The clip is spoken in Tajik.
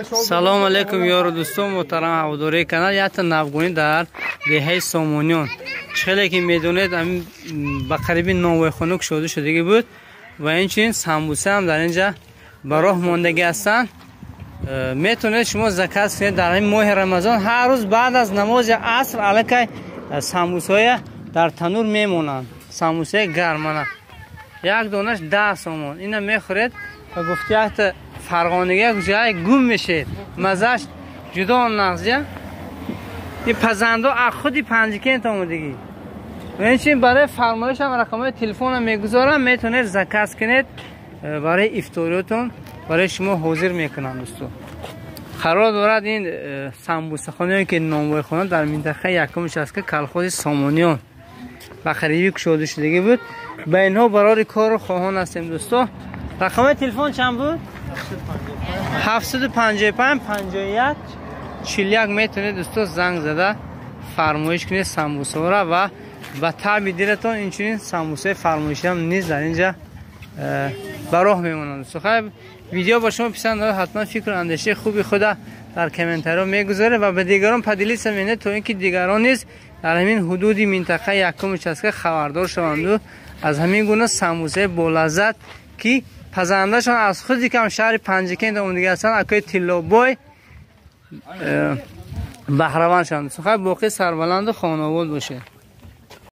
Салом алейкум, ёру дӯстон, муҳтарам ҳаводории канал. Якта навгонӣ дар деҳаи Сомониён. Хеле ки медонед, ба қариби нонвойхона кушода шудагӣ буд ва инчунин самбуса ҳам дар инҷа ба роҳ мондагӣ ҳастанд. Метавонед шумо заказ кунед. Дар ҳамин моҳи Рамазон ҳар рӯз баъд аз намози аср аллакай самбусаҳоя дар танур мемонанд. Самбусаи гармана як донаш 10 сомон. Ина мехӯред ва гуфти якта фарғонига ҷай гум мешед, мазаш ҷудо нағзя. Ин пазандо аз худи Панҷикент омадагӣ. Ва инчунин барои фармоишам рақамҳои телефонам мегузорам, метавонед заказ кунед, барои ифториётон барои шумо ҳозир мекунам. Дӯсто, қарор дорад ин самбусахона ки нонвойхона дар минтақаи якум участка колхози Сомониён ба қарибӣ кушода шудагӣ буд. Ба инҳо барори корро хоҳон ҳастем. Дӯсто, рақамҳои телефон чанд буд? 755 51 41. Метавонед, дӯсто, занг зада фармоиш кунед самбусаҳоро ва ба таъби дилатон. Инчунин самбусаи фармоишиам низ дар инҷа ба роҳ мемонанд. Дӯсто, хайр, видео ба шумо писанд ояд, ҳатман фикру андешаи хуби худа дар комментариҳо мегузоред ва ба дигарон поделиться менед, то ин ки дигарон низ дар ҳамин ҳудуди минтақаи якум участка хабардор шаванду аз ҳамин гуна самбусаи болаззат, ки пазандашон аз худи кам шаҳри Панҷикент омадагӣ ҳастанд, акои Тиллобой, баҳраванд шаванд. Хайр, боқӣ сарбаланду хонаобод бошед.